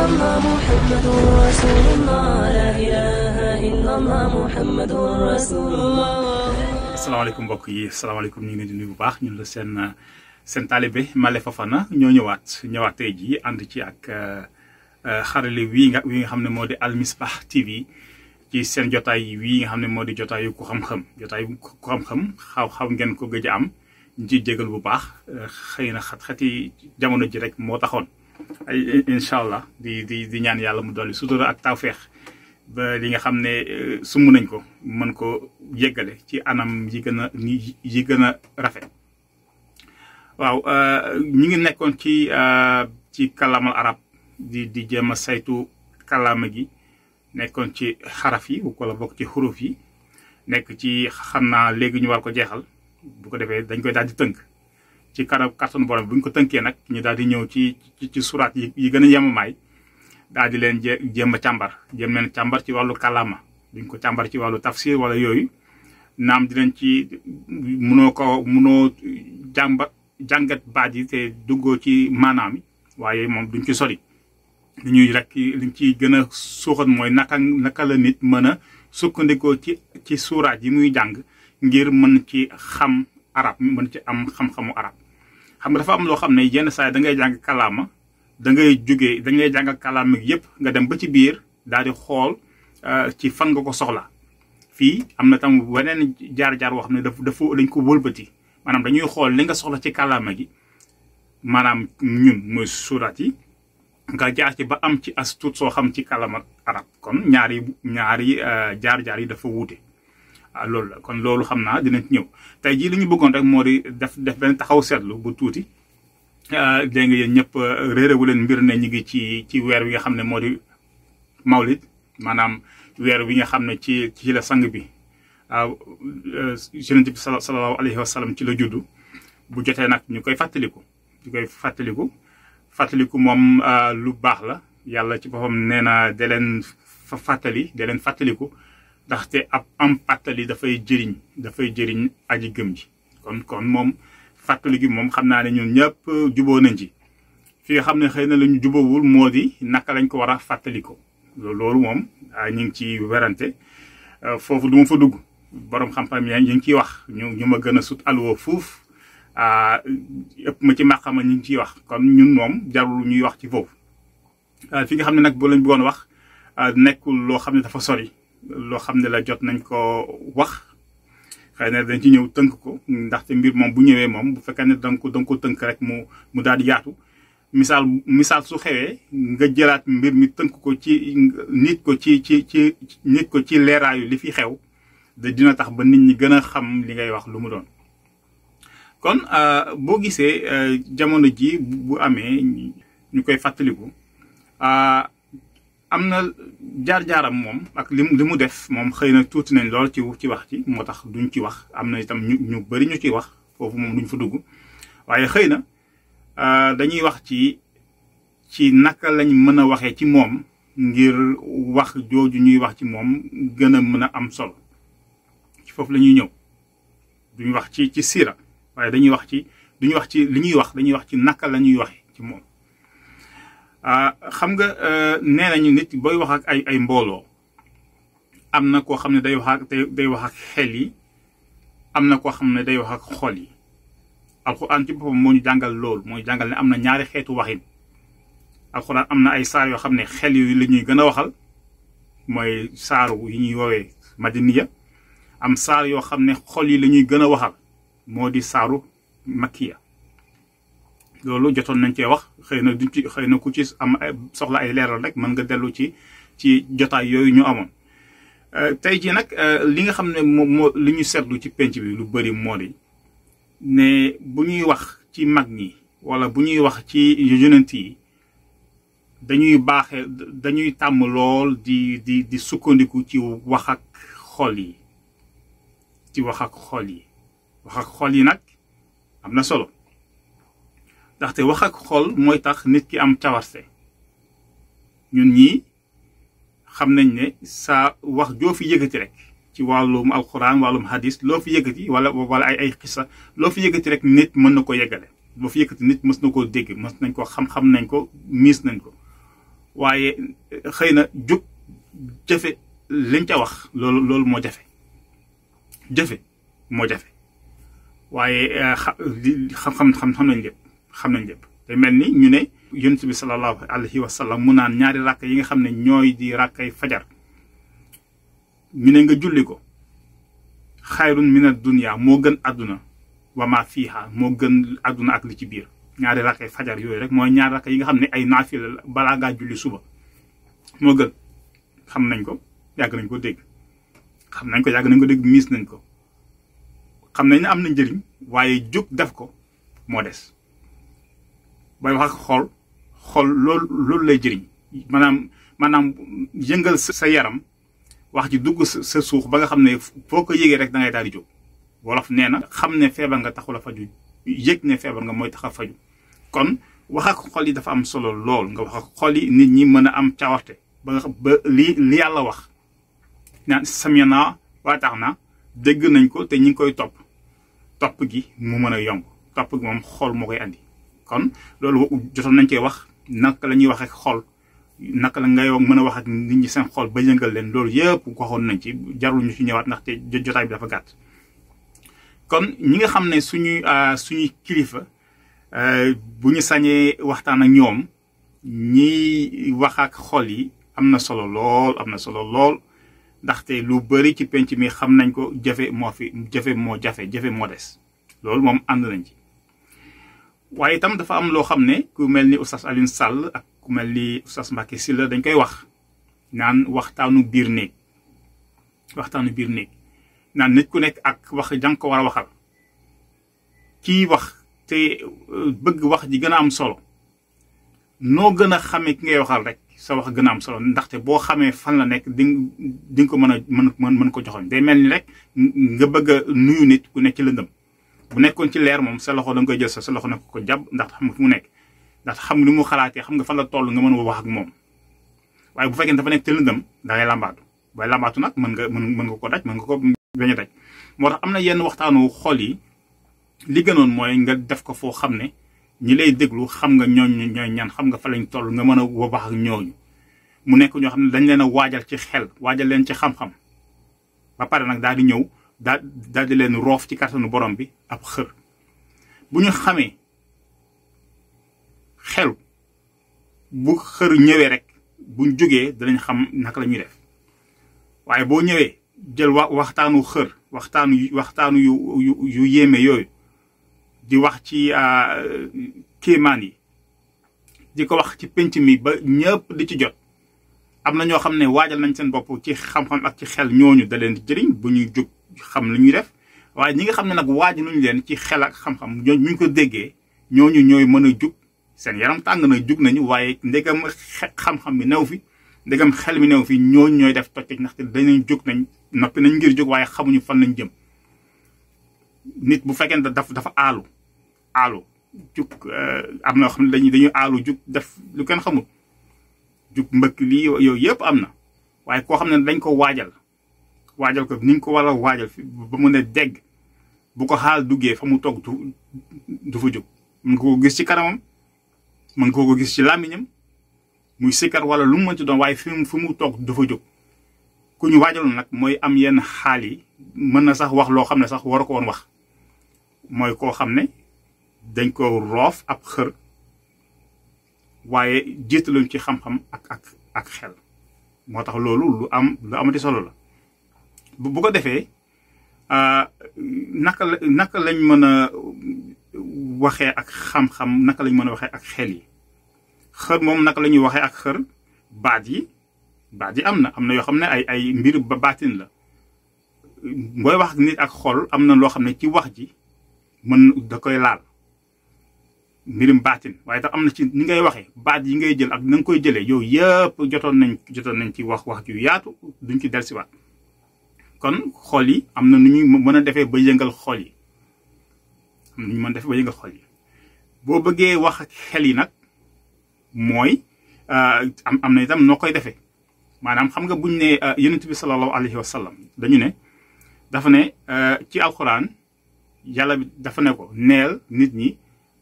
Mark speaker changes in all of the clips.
Speaker 1: إلا الله محمد رسول الله لا إله إلا الله محمد رسول الله.
Speaker 2: asalaamaaleykum mbokk yi asalaamaaleykum ñu ngi leen di nuyu bu baax ñun la seen talibé Malé Fofana ñoo ñëwaat tey jii ànd ci ak xarale wi nga xam ne moo di Al Misbah TV ci seen jotaay wii nga xam ne moo di jotaayu ku xam-xam jotaayu ku xam-xam xaw ngeen ko gëj a am ñu ciy jégal bu baax xëy na xat-xati jamono ji rek moo taxoon ay incha allah di ñaan yàlla mu dolli sutura ak tawféex ba li nga xam ne sumb nañ ko mën ko yeggale ci anam yi gën a rafet. waaw ñi ngi nekkoon ci kàllaamal arab di jéem a saytu kàllaama gi nekkoon ci xaraf yi wala bokk ci xuruf yi nekk ci xam naa léegi ñu war ko jeexal bu ko defee dañ koy daal di tënk ci kàttanu borom bu ñu ko tënkee nag ñu daal di ñëw ci suraat yi gën a yemamaay daal di leen jéem a jéem leen càmbar ci wàllu kàllaama duñ ko càmbar ci wàllu tafsir wala yooyu naam di leen ci mënoo jàngat baat yi te duggoo ci maanaam yi waaye moom duñ ci sori liñ ciy gën a suuxat mooy naka la nit mën a sukkandikoo ci suuraat yi muy jàng ngir mën ci xam arab mën ci am xam-xamu arab xam nga dafa am loo xam ne yenn saa yi da ngay jàng kàllaama dañ lay jàngal kàllaama gi yëpp nga dem ba ci biir daal di xool ci fan nga ko soxla fii am na tam weneen jaar-jaar woo xam ne dañ ko wëlbati maanaam dañuy xool li nga soxla ci kàllaama gi maanaam ñun mooy suuraat yi nga jaar ci ba am ci as tuut soo xam ci kàllaama arab kon ñaari jaar-jaar yi dafa wuute loolu la kon loolu xam naa dinañ ci ñëw tey jii li ñu bëggoon rek moo di def benn taxaw seetlu bu tuuti dégg nga yéen ñëpp réerewu leen mbir ne ñu ngi ci weer wi nga xam ne moo di mawlid maanaam weer wi nga xam ne ci la sang bi yonent bi sallallahu alayhi wa sallam ci la juddu bu jotee nag ñu koy fàttaliku moom lu baax la yàlla ci boppam nee na da leen fàttaliku ndaxte am fàttali dafay jëriñ aji gëm ji kon moom fàttali gi moom xam naa ne ñun ñëpp juboo nañ ci fi nga xam ne xëy na la ñu jubóowul moo di naka lañ ko war a fàttaliko loolu moom ñu ngi ci werante foofu du ma fa dugg borom xam-xam yi ñu ngi ciy wax ñu ma gën a sut alwoo fuuf ëpp ma ci màqama ñu ngi ciy wax kon ñun moom jarul ñuy wax ci foofu fi nga xam ne nag bu lañ bëggoon wax nekkul loo xam ne dafa sori loo xam ne la jot nañ ko wax xëy na dañ ci ñëw tënk ko ndaxte mbir moom bu ñëwee moom bu fekkee ne danga ko tënk rek mu daal di yaatu misaal su xewee nga jëlaat mbir mi tënk ko nit ko ci leeraayu li fi xew dina tax ba nit ñi gën a xam li ngay wax lu mu doon kon boo gisee jamono ji bu amee ñu koy fàttaliku am na jaar-jaaram moom ak li mu def moom xëy na tuuti nañ lool ci wax ci moo tax duñ ci wax am na itam ñu bari ñu ciy wax foofu moom duñ fa dugg waaye xëy na dañuy wax ci naka lañ mën a waxee ci moom ngir wax jooju ñuy wax ci moom gën a mën a am solo ci foofu la ñuy ñëw duñu wax ci siira waaye duñu wax ci li ñuy wax dañuy wax ci naka la ñuy waxee ci moom xam nga nee nañu nit booy wax ak ay mbooloo am na koo xam ne day wax ak xel yi am na koo xam ne day wax ak xol yi alxuraan ci boppam moo ñu jàngal loolu mooy jàngal ne am na ñaari xeetu waxin alxuraan am na ay saar yoo xam ne xel yi la ñuy gën a waxal mooy saaru yi ñuy woowee madiniya am saar yoo xam ne xol yi la ñuy gën a waxal moo di saaru makkiya loolu jotoon nañ cee wax xëy na ku ci am soxla ay leeral rek mën nga dellu ci jotaay yooyu ñu amoon tey jii nag li nga xam ne moo li ñu seetlu ci penc bi lu bëri moo di ne bu ñuy wax ci mag ñi wala bu ñuy wax ci yonent yi dañuy tàmm lool di sukkandiku ci wax ak xol yi wax ak xol yi nag am na solo ndaxte wax ak xol mooy tax nit ki am cawarte ñun ñii xam nañ ne sa wax joo fi yëkkati rek ci wàllum alquran wàllum hadis loo fi yëkkati wala ay xisa loo fi yëkkati rek nit mën na ko yeggale loo fi yëkkati nit mës na koo dégg mës nañ ko xam nañ ko miis nañ ko waaye xëy na jóg jëfe liñ ca wax loolu moo jafe jëfe moo jafe waaye xam nañ lépp te mel ni ñu ne yonent bi sallallahu alayhi wa sallam mu naan ñaari ràkk yi nga xam ne ñooy di ràkkay fajar ñu ne nga julli ko xayrun min ad-dunya moo gën àdduna wa ma fiha moo gën àdduna ak li ci biir ñaari ràkkay fajar yooyu rek mooy ñaari ràkk yi nga xam ne ay naafila la balaa ngaa julli suba moo gën xam nañ ko yàgg nañ ko dégg yàgg nañ ko dégg miis nañ ko xam nañ ne am na njëriñ waaye jóg def ko moo des booy wax ak xool loolu lay jëriñ maanaam yëngal sa yaram wax ji dugg sa suux ba nga xam ne foo ko yëgee rek da ngay daal di jóg wolof nee na xam ne feebar nga taxul a faju yëg ne feebar nga mooy tax a faju kon wax ak xol yi dafa am solo lool nga wax ak xol yi nit ñi mën a am cawarte ba li yàlla wax naan samina waa tax na dégg nañ ko te ñi ngi koy topp gi mu mën a yomb topp gi moom xol moo koy andi kon loolu jotoon nañ koy wax naka la ñuy wax ak xol naka la ngay mën a wax ak nit ñi seen xol ba yëngal leen loolu yëpp waxoon nañ ci jarul ñu ci ñëwaat ndaxte jotaay bi dafa gàtt. kon ñi nga xam ne suñuy kilifa bu ñu sañee waxtaan ak ñoom ñiy wax ak xol yi am na solo lool ndaxte lu bari ci penc mi xam nañ ko jafe moo des loolu moom ànd nañ ci. waaye itam dafa am loo xam ne ku mel ni oustaz Alioune Sall ak ku mel ni oustaz Mbacké Sylla dañ koy wax naan waxtaanu biir néeg naan nit ku nekk ak wax jàng ko war a waxal kii wax te bëgg wax ji gën a am solo noo gën a xamee ki ngay waxal rek sa wax gën a am solo ndaxte boo xamee fan la nekk di nga ko mën ko joxoñ day mel ni rek nga bëgg a nuyu nit ku nekk ci lëndëm bu nekkoon ci leer moom sa loxo da nga koy jël sa loxo nekk ko jàpp ndax xam nga fu mu nekk ndax xam nga ni mu xalaatee xam nga fan la toll nga mën a wax ak moom waaye bu fekkee dafa nekk ci lëndëm da ngay làmbaatu waaye làmbaatu nag mën nga ko daj mën nga ko bañ a daj moo tax am na yenn waxtaanu xol yi li gënoon mooy nga def ko foo xam ne ñi lay déglu xam nga ñooñu ñooy ñan xam nga fa lañ toll nga mën a wax ak ñooñu mu nekk ñoo xam ne dañ leen a waajal ci xel waajal leen ci xam-xam ba pare nag daal di ñëw daal di leen roof ci kàttanu borom bi ab xër bu ñu xamee xelu bu xër ñëwee rek buñ jógee danañ xam naka la ñuy def waaye boo ñëwee jël waxtaanu xër waxtaanu yu yéeme yooyu di wax ci kéemaan yi di ko wax ci penc mi ba ñëpp di ci jot am na ñoo xam ne waajal nañ seen bopp ci xam-xam ak ci xel ñooñu da leen di jëriñ bu ñuy jóg xam li ñuy def waaye ñi nga xam ne nag waaj nañu leen ci xel ak xam-xam ñooñu ñu ko déggee ñooñu ñooy mën a jug seen yaram tàng na jug nañu waaye ndegam xam-xam bi new fi ndegam xel mi new fi ñooñu ñooy def toj ndaxte danañ jug nañ noppi nañ ngir jóg waaye xamuñu fan lañ jëm nit bu fekkee dafa aalu jug am na xam ne dañuy aalu jug def lu kenn xamul jug mbëkk lii yooyu yëpp am na waaye koo xam ne dañ ko waajal ko ni ñu ko war a waajal fi ba mu ne dégg bu ko xaal duggee fa mu toog du fa jóg mën nga ko gis ci kanamam mën nga ko gis ci làmmiñam muy sikkar wala lu mu mën ci doon waaye fi mu toog du fa jóg ku ñu waajaloon nag mooy am yenn xaal yi mën na sax wax loo xam ne sax war ko woon wax mooy koo xam ne dañ ko roof ab xër waaye jiitaluñ ci xam-xam ak xel moo tax loolu lu amati solo la bu ko defee naka lañ mën a waxee ak xam-xam naka lañ mën a waxee ak xel yi xër moom naka la ñuy waxee ak xër baat yi am na yoo xam ne ay mbir ba baatin la booy wax nit ak xol am na loo xam ne ci wax ji mën da koy laal mbirum baatin waaye tax am na ci ni ngay waxee baat yi ngay jël ak na nga koy jëlee yow yëpp jotoon nañ ci wax ju yaatu duñ ci dellusiwaat kon xol yi am na nu ñuy mën a defee ba yëngal xol yi boo bëggee wax ak xel yi nag mooy am na itam noo koy defee maanaam xam nga buñ ne yonent bi sallallahu alayhi wa sallam dañu ne dafa ne ci alquran yàlla bi dafa ne ko neel nit ñi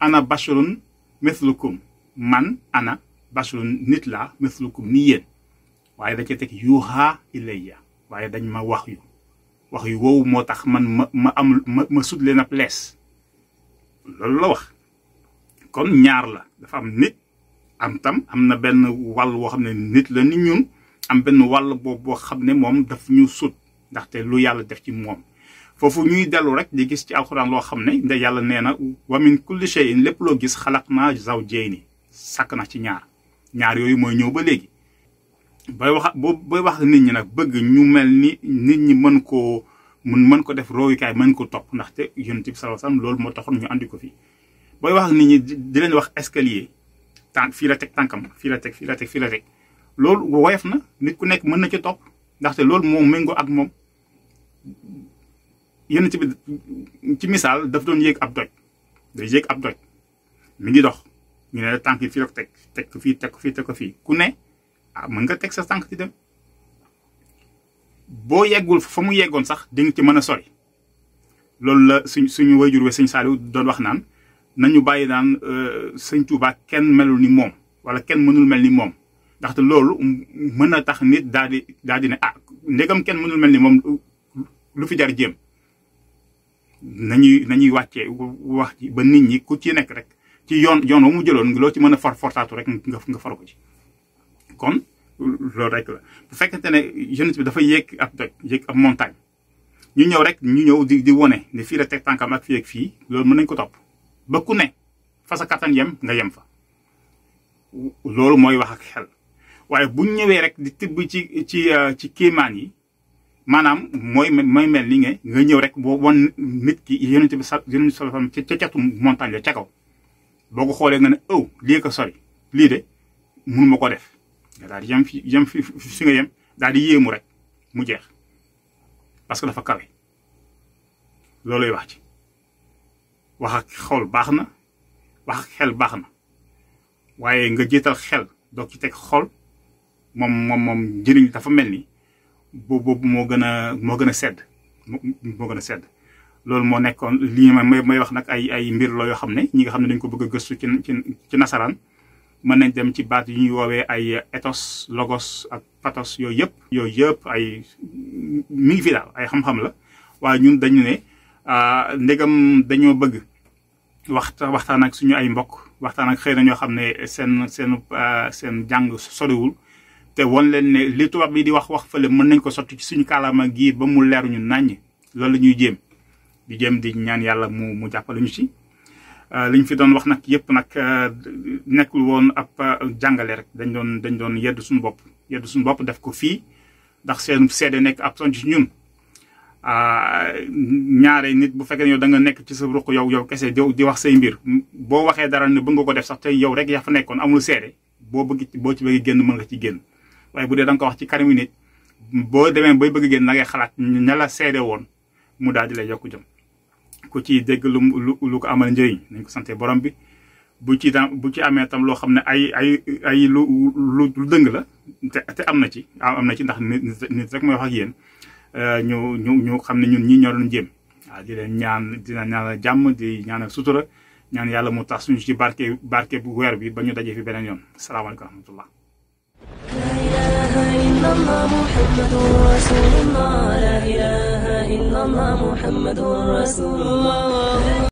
Speaker 2: ana basharun mithlukum man ana basharun nit laa mislukum ni yéen waaye da cee teg yuuhaa ilayya waaye dañ ma wax yu woowu moo tax man ma sut leen ab lees loolu la wax. kon ñaar la dafa am nit am na benn wàll boo xam ne nit la nit ñun am benn wàll boo xam ne moom daf ñu sut ndaxte lu yàlla def ci moom foofu ñuy dellu rek di gis ci alxuraan loo xam ne nda yàlla nee na wa min kulli shay'in lépp loo gis xalaqnaa zawjayni sàkk na ci ñaar yooyu mooy ñëw ba léegi booy wax nit ñi nag bëgg ñu mel ni nit ñi mën ko def royukaay mën ko topp ndaxte yonent bi sallallahu alayhi wasallam loolu moo taxoon ñu andi ko fi booy wax nit ñi di leen wax escalier fii la teg tànkam fii la teg loolu woyof na nit ku nekk mën na ci topp ndaxte loolu moom méngoo ak moom yonent bi ci misaal daf doon yéeg ab doj day yéeg ab doj mi ngi dox ñu ne la tànk yi fii la ko teg ko fii ku ne mën nga teg sa tànk di dem boo yeggul fa mu yeggoon sax di nga ci mën a sori loolu la suñu wayjur we sëñ Saliou doon wax naan nañu bàyyi naan sëñ Touba kenn melul ni moom wala kenn mënul mel ni moom ndaxte loolu mën na tax nit daal di ne ndegam kenn mënul mel ni moom lu fi jar jéem nañuy wàccee wax ji ba nit ñi ku ci nekk rek ci yoon wa mu jëloon loo ci mën a fortaatu rek nga far ko ci kon loolu rek la bu fekkente ne jeunesse bi dafa yéeg ab montagne ñu ñëw di wone ne fii la teg tànkam ak fii ak fii loolu mën nañ ko topp ba ku ne fa sa kattan yem nga yem fa loolu mooy wax ak xel waaye buñ ñëwee rek di tibb ci kéemaan yi maanaam mooy mel ni nga ñëw rek boo won nit ki yonent bi sallallahu alayhi wasallam ca catu montagne la ca kaw boo ko xoolee nga ne lii ko sori lii de mënu ma ko def nga daal di yem fi nga yem daal di yéemu rek mu jeex parce que dafa kawe looluy wax ci wax ak xol baax na wax ak xel baax na waaye nga jiital xel doog ci teg xol moom njëriñ dafa mel ni boobu moo gën a sedd loolu moo nekkoon lii may wax nag ay mbir la yoo xam ne ñi nga xam ne dañ ko bëgg a gëstu ci nasaraan mën nañ dem ci baat yu ñuy woowee ay ethos logos ak pathos yooyu yëpp ay mi ngi fi daal ay xam-xam la waaye ñun dañu ne ndegam dañoo bëgg waxtaan ak suñu ay mbokk waxtaan ak xëy na ñoo xam ne seen jàng soriwul te won leen ne li tubaab bi di wax fële mën nañ ko sotti ci suñu kàllaama gi ba mu leer ñu naññ loolu la ñuy jéem di ñaan yàlla mu jàppale ñu ci. li ñu fi doon wax nag yëpp nag nekkul woon ab jàngale rek dañ doon yedd suñu bopp def ko fii ndax seen seede nekk ab son ci ñun. ñaare nit bu fekkee yow da nga nekk ci sa ruq yow kese di wax say mbir boo waxee dara ne bëgg nga ko def sax te yow rek yaa fa nekkoon amul seede boo ci bëgg génn mën nga ci génn waaye bu dee da nga ko wax ci kanamu nit boo demee bay bëgg génn na ngay xalaat ña la seede woon mu daal di lay yokku jëm ku ci dégg lu ko amal njëriñ nañ ko sante borom bi bu ci amee tam loo xam ne ay lu dëng la te am na ci ndax nit rek mooy wax ak yéen ñu xam ne ñun ñi ñoo doon jéem waaw di leen ñaan jàmm di ñaanal sutura ñaan yàlla mu tax suñu ci barke bu weer bi ba ñu daje fi beneen yoon salaamaaleykum wa rahmatullah
Speaker 1: لا إله إلا الله محمد رسول الله لا إله إلا الله محمد رسول الله